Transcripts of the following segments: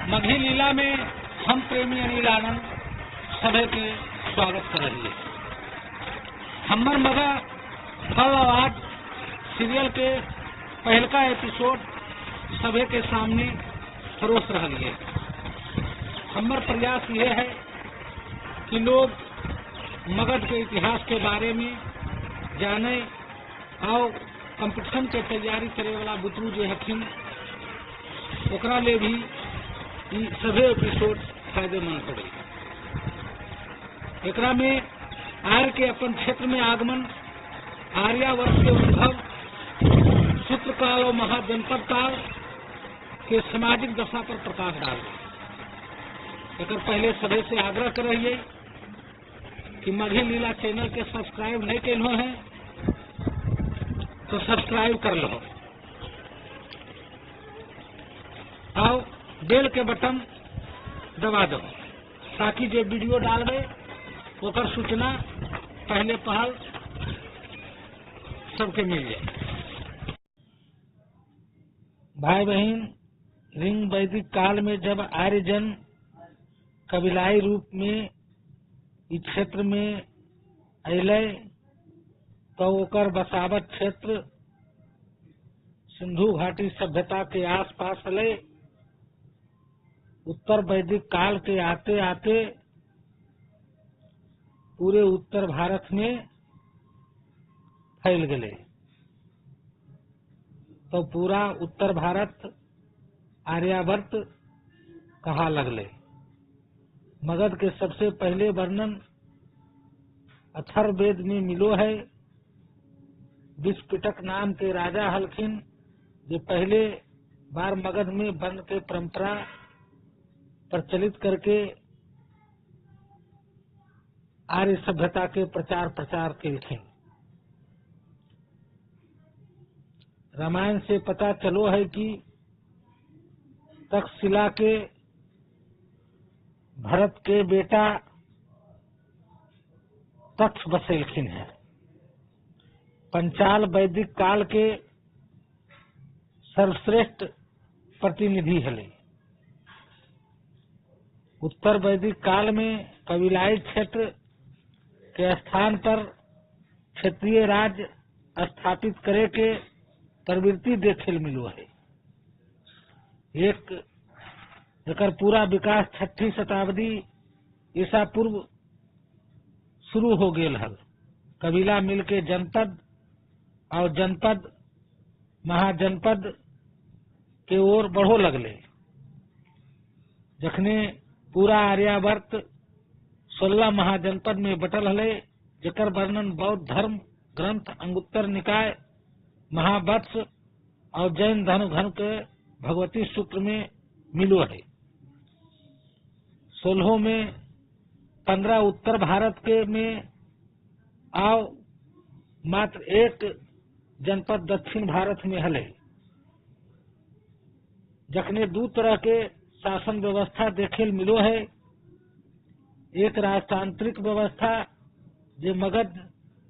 मगही लीला में हम प्रेमी अनिल आनंद सभे के स्वागत कर रही है। हमर मगा फल अवार्ड सीरियल के पहलका एपिसोड सभे के सामने परोस रही है। हमर प्रयास यह है कि लोग मगध के इतिहास के बारे में जाने और कंपटीशन के तैयारी करे वाला बुतरू जो हथिन ओकरा ले भी सभी एपिसोड फायदेमंद पड़े। एकरा में आर्य के अपन क्षेत्र में आगमन, आर्यावर्त के उद्भव, सूत्रकाल और महाजनपद काल के सामाजिक दशा पर प्रकाश डाल। एक पहले सभी से आग्रह कर रही है कि मगही लीला चैनल के सब्सक्राइब नहीं कैलो है तो सब्सक्राइब कर लो और बेल के बटन दबा दो ताकि जो वीडियो डालबे ओकर सूचना पहले पहल सबके मिल जाए। भाई बहन, रिंग वैदिक काल में जब आर्यजन कबिलाई रूप में इस क्षेत्र में अले तो ओकर बसावट क्षेत्र सिंधु घाटी सभ्यता के आसपास अले। उत्तर वैदिक काल के आते आते पूरे उत्तर भारत में फैल गए तो पूरा उत्तर भारत आर्यावर्त कहा लगले। मगध के सबसे पहले वर्णन अथर्ववेद में मिलो है। विस्पिटक नाम के राजा हलखिन जो पहले बार मगध में वर्ण के परंपरा प्रचलित करके आर्य सभ्यता के प्रचार प्रसार केलखिन। रामायण से पता चलो है कि तक्षशिला के भरत के बेटा तक्ष बसेलखिन है। पंचाल वैदिक काल के सर्वश्रेष्ठ प्रतिनिधि हले। उत्तर वैदिक काल में कबिलाई क्षेत्र के स्थान पर क्षेत्रीय राज्य स्थापित करे के प्रवृत्ति देखे मिलो है। एक एकर पूरा विकास 6ठी शताब्दी ईसा पूर्व शुरू हो गेल हल। कबीला मिल के जनपद और जनपद महाजनपद के ओर बढ़ो लगले। जखने पूरा आर्यावर्त 16 महाजनपद में बटल हले, जेकर वर्णन बौद्ध धर्म ग्रंथ अंगुत्तर निकाय, महावत्स और जैन धर्म घन के भगवती सूत्र में मिलो है। 16 में 15 उत्तर भारत के में आओ मात्र एक जनपद दक्षिण भारत में हले। जखने दो तरह के शासन व्यवस्था देखे मिलो है। एक राजतांत्रिक व्यवस्था जो मगध,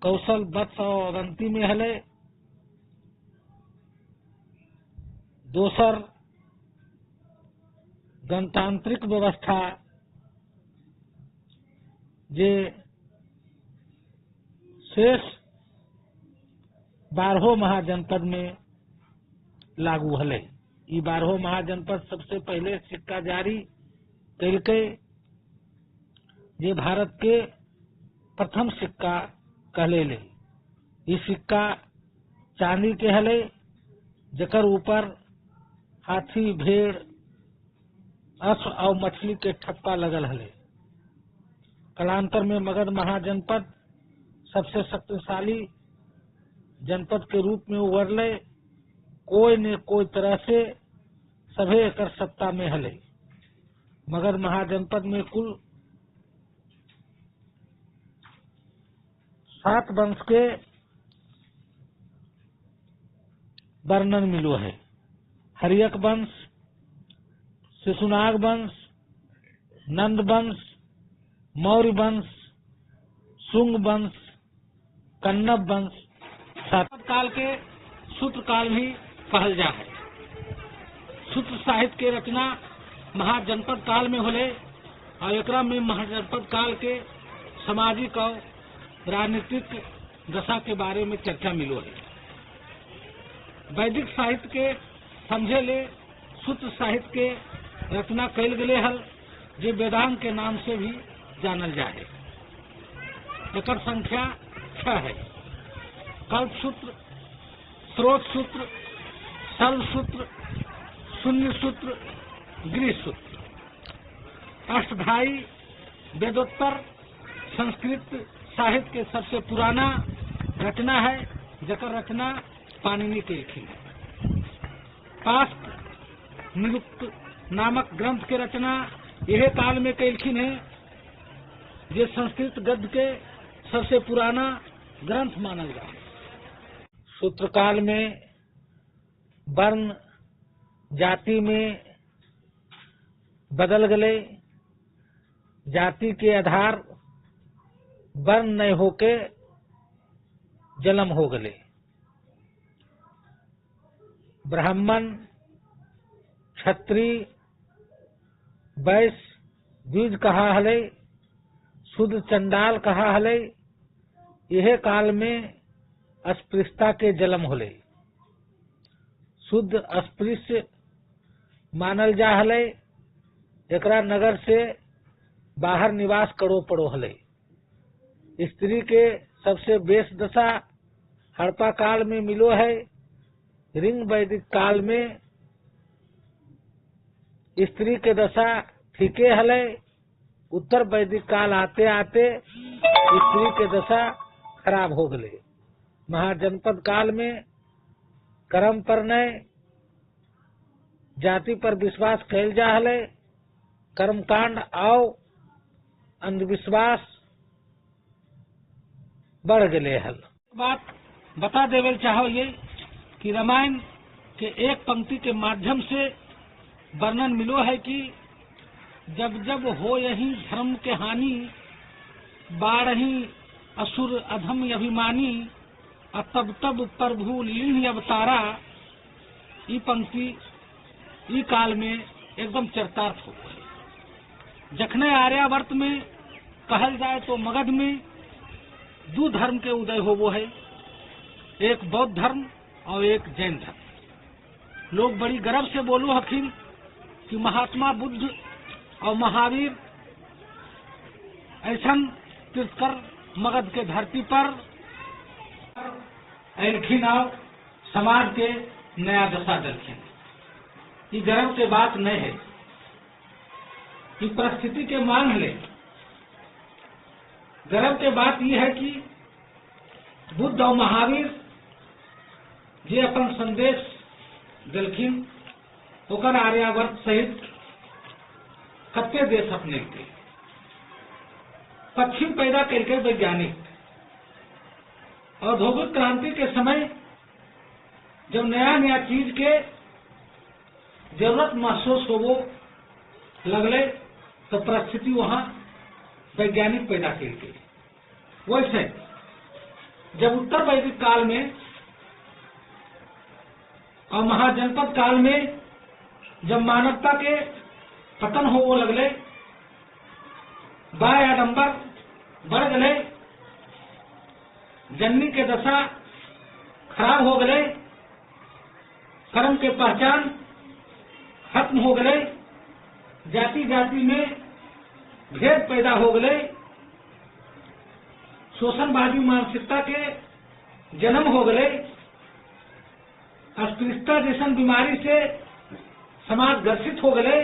कौशल, वत्स और अवंती में हले। दोसर गणतांत्रिक व्यवस्था जे शेष 12 महाजनपद में लागू हले। ई 12 महाजनपद सबसे पहले सिक्का जारी कैलकै जे भारत के प्रथम सिक्का कहले। ई सिक्का चांदी के हले जकर ऊपर हाथी, भेड़, अश्व और मछली के ठप्पा लगल हले। कालांतर में मगध महाजनपद सबसे शक्तिशाली जनपद के रूप में उभरले। कोई ने कोई तरह से सभे एकर सत्ता में हले। मगध महाजनपद में कुल 7 वंश के वर्णन मिलो है। हरियक वंश, शिशुनाग वंश, नंद वंश, मौर्य वंश, शुंग वंश, कन्नव वंश, सात काल के सूत्र काल भी कहल जा है। सूत्र साहित्य के रचना महाजनपद काल में होले और एकरा में महाजनपद काल के सामाजिक और राजनीतिक दशा के बारे में चर्चा मिलो है। वैदिक साहित्य के समझे ले सूत्र साहित्य के रचना कैल गए हल, जे वेदांत के नाम से भी जानल जाए। एकर संख्या 6 है। कल्प सूत्र, स्रोत सूत्र, सर्व सूत्र, शून्य सूत्र, गृह सूत्र। अष्टाध्यायी वेदोत्तर संस्कृत साहित्य के सबसे पुराना रचना है, जकर रचना पाणिनि कैलखिन। पास्क निरुक्त नामक ग्रंथ के रचना यह काल में कैलखिन है, जे संस्कृत गद्य के सबसे पुराना ग्रंथ मानल जाए। सूत्रकाल में वर्ण जाति में बदल गए। जाति के आधार वर्ण नहीं होके जन्म हो गए। ब्राह्मण, क्षत्रिय, वैश्य, द्विज कहा हले, शूद्र चंडाल कहा हले। यह काल में अस्पृश्यता के जन्म होले। शुद्ध अस्पृश्य मानल जा हले, एकरा नगर से बाहर निवास करो पड़ो हले। स्त्री के सबसे बेस दशा हड़प्पा काल में मिलो है। रिंग वैदिक काल में स्त्री के दशा ठीके हले। उत्तर वैदिक काल आते आते स्त्री के दशा खराब हो गए। महाजनपद काल में कर्म पर नय जाति पर विश्वास कैल जा हले। कर्मकांड आओ अंधविश्वास बढ़ गए हल। बात बता देवल चाहो ये कि रामायण के एक पंक्ति के माध्यम से वर्णन मिलो है कि जब जब हो यही धर्म के हानि, बाढ़ही असुर अधम अभिमानी, तब तब प्रभु लीन अवतारा। ई पंक्ति ई काल में एकदम चरितार्थ हो गए। जखने आर्यावर्त में कहल जाए तो मगध में दो धर्म के उदय होवो है, एक बौद्ध धर्म और एक जैन धर्म। लोग बड़ी गर्व से बोलो हखिन कि महात्मा बुद्ध और महावीर ऐसा तीर्थकर मगध के धरती पर अखिन और समाज के नया दशा दलखिन। ये गर्व के बात नहीं है, ये परिस्थिति के मांग ले। गर्व के बात यह है कि बुद्ध और महावीर जे अपन संदेश दलखिन ओकर आर्यावर्त सहित कत्ते देश अपने के पश्चिम पैदा करके वैज्ञानिक औद्योगिक क्रांति के समय जब नया नया चीज के जरूरत महसूस होवो लगले तो परिस्थिति वहां वैज्ञानिक पैदा करके। वैसे जब उत्तर वैदिक काल में और महाजनपद काल में जब मानवता के पतन होवो लगले, बाह्य आडंबर बढ़ गए, जननी के दशा खराब हो गए, कर्म के पहचान खत्म हो गए, जाति जाति में भेद पैदा हो गए, शोषणवादी मानसिकता के जन्म हो गए, अस्पृश्यता जैसन बीमारी से समाज ग्रसित हो गए,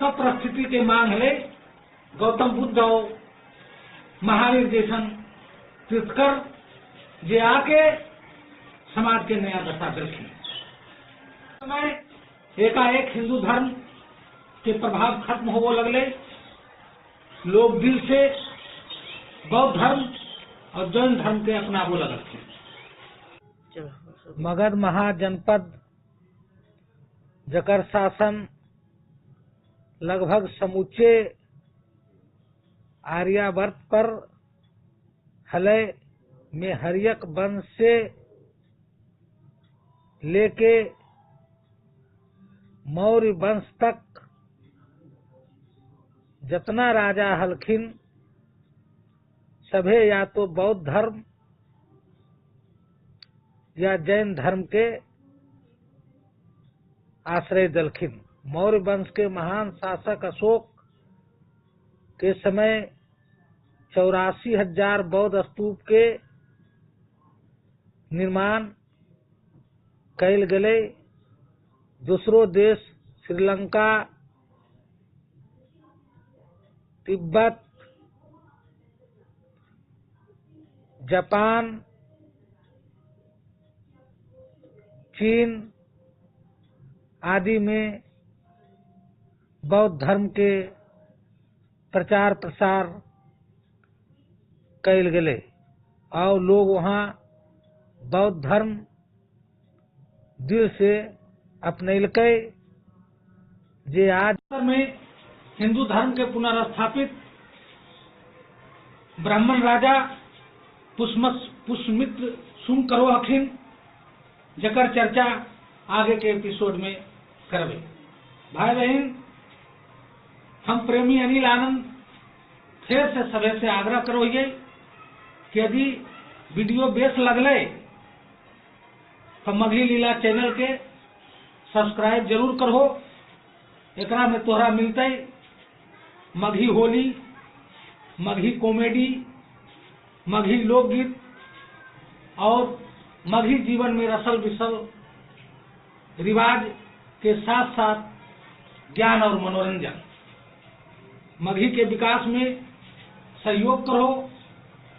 तब परिस्थिति के मांग है गौतम बुद्ध और महावीर जैसन तीर्थकर जे आके समाज के नया दशा दलखिन। समय एकाएक हिंदू धर्म के प्रभाव खत्म होवो लगले। लोग दिल से बौद्ध धर्म और जैन धर्म के अपनावो लगल। मगध महाजनपद जकर शासन लगभग समूचे आर्यावर्त पर हले, में हर्यक वंश से लेके मौर्य वंश तक जितना राजा हलखिन सभे या तो बौद्ध धर्म या जैन धर्म के आश्रय दलखिन। मौर्य वंश के महान शासक अशोक के समय 84,000 बौद्ध स्तूप के निर्माण कैल गेलै। दूसरो देश श्रीलंका, तिब्बत, जापान, चीन आदि में बौद्ध धर्म के प्रचार प्रसार कैल गेलै और लोग वहाँ बौद्ध धर्म दिल से अपनैलकै। जे आज में हिंदू धर्म के पुनर्स्थापित ब्राह्मण राजा पुष्यमित्र शुंग करो हखिन, जकर चर्चा आगे के एपिसोड में करबे। भाई बहन, हम प्रेमी अनिल आनंद फिर से सभे से आग्रह करो कि यदि वीडियो बेस लगले तो मगही लीला चैनल के सब्सक्राइब जरूर करो। एकरा में तोहरा मिलते मगही होली, मगही कॉमेडी, मगही लोकगीत और मगही जीवन में रसल बिसल रिवाज के साथ साथ ज्ञान और मनोरंजन। मगही के विकास में सहयोग करो,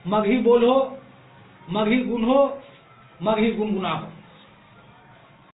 मगही बोलो, मगही गुनहो, मगही गुनगुनाहो।